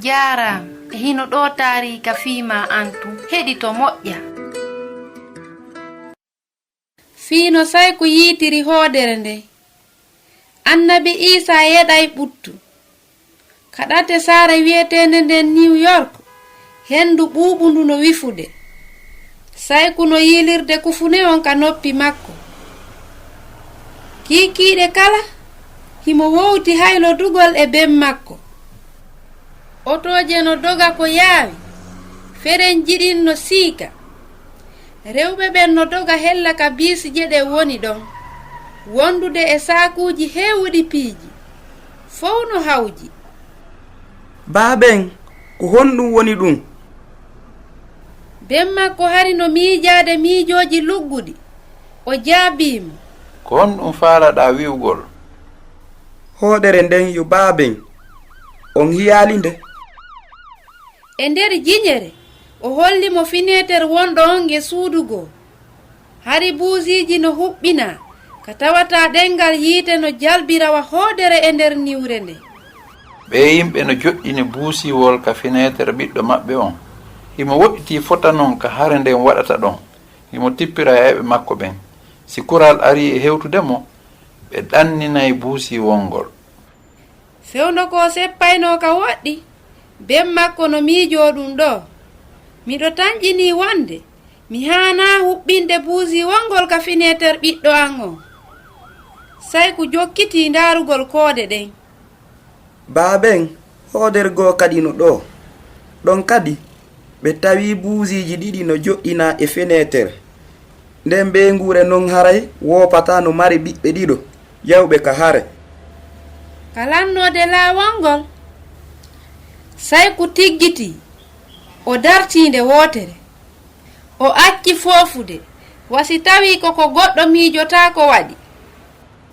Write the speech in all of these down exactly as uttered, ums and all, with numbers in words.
Jaaraama. E hino ɗoo taariika fii maa an tun. Heɗito moƴƴa. Fii no Sayku yiitiri hoodere nden. Annabi Iisaa yeɗay ɓuttu. Ka ɗate saare wi'eteende nden New York, hendu ɓuuɓundu no wifude. Sayku no yiilirde kufune on ka noppi makko. Kiikiiɗe kala, himo wowti haylodugol e ben makko. Otooje no doga ko yaawi, ferenji ɗin no siika. Rewɓe ɓen no doga hella ka biisije ɗen woni ɗon, wondude e saakuuji heewuɗi piiji, fow no hawji. Baa ben, ko honɗun woni ɗun? Ben makko hari no miijaade miijooji lugguɗi, o jaabii mo. Ko honɗun faalaɗaa wi'ugol? Hoodere nden yo baa ben, on hiyaali nde? E nder jiñere, o holli mo fineeter wonɗo on e suudu goo. Hari buusiiji no huɓɓinaa, ka tawata ɗenngal yiite no jalbira wa hoodere e nder niwre nden. Ɓee yimɓe no joɗɗini buusiiwol ka fineeter ɓiɗɗo maɓɓe on. Himo woɗɗitii fota non ka hare nden waɗata ɗon. Himo tippira e ayɓe makko ɓen. Si kural arii e hewtude mo, ɓe ɗanninay buusiiwol ngol. Fewndo ko o seppaynoo ka woɗɗi, ben makko no miijoo ɗun ɗoo. Miɗo tanƴinii wonde mi haanaa huɓɓinde buusiiwol ngol ka fineeter ɓiɗɗo an on. Sayku jokkitii ndaarugol koode ɗen. Baa ben, hoodere goo kadi no ɗoo. Ɗon kadi, ɓe tawi buusiiji ɗiɗi no joɗɗinaa e feneeter. Nden ɓeynguure non haray woopataa no mari ɓiɓɓe ɗiɗo, yawɓe ka hare. Ka lannoode laawol ngol, Sayku tiggitii, o dartii nde wootere. O acci foofude, wa si tawii ko ko goɗɗo miijotaako waɗi.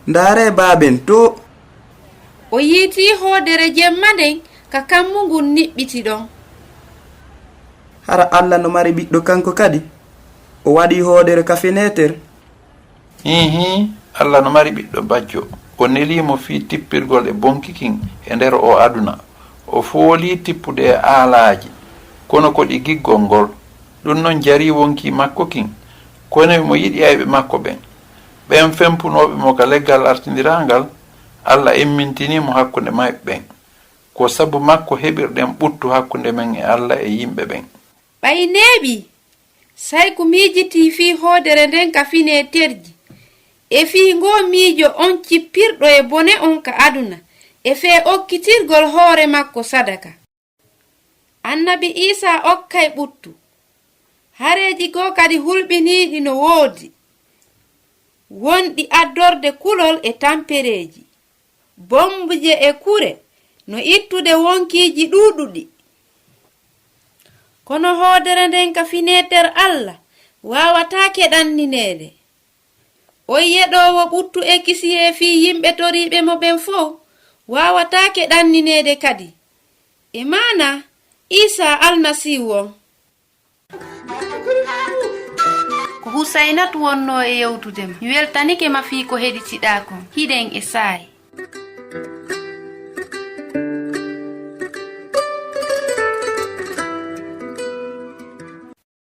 Ndaaree baa ben too. O yiitii hoodere jemma nden ka kammu ngun niɓɓiti ɗon. Hara Alla no mari ɓiɗɗo kanko kadi? O waɗii hoodere ka feneeter? Hiihii, Alla no mari ɓiɗɗo bajjo. O nelii mo fii tippirgol e bonki kin e nder oo aduna. O foolii tippude e aalaaji, kono ko ɗi giggol ngol. Ɗun non jarii wonkii makko kin. Kono himo yiɗi ayɓe makko ɓen. Ɓen fempunooɓe mo ka leggal artindiraangal, Alla immintinii mo hakkunde mayɓe ɓen. Ko sabu makko heɓirɗen ɓuttu hakkunde men e Alla e yimɓe ɓen. Ɓay neeɓii, Sayku miijitii fii hoodere nden ka fineeterji, e fii ngoo miijo on cippirɗo e bone on ka aduna, e fee okkitirgol hoore makko sadaka. Annabi Iisaa okkay ɓuttu. Hareeji goo kadi hulɓiniiɗi no woodi, wonɗi addorde kulol e tampereeji. Bombuje e kure no ittude wonkiiji ɗuuɗuɗi. Kono hoodere nden ka fineeter Alla waawataa keɗannineede. On yeɗoowo ɓuttu e kisiyee fii yimɓe toriiɓe mo ɓen fow waawataa keɗannineede kadi. E maanaa, Iisaa Almasiihu on. Ko Husaynatu wonnoo e yewtude ma. Mi weltanike ma fii ko heɗitiɗaa kon. Hiɗen e saa'i.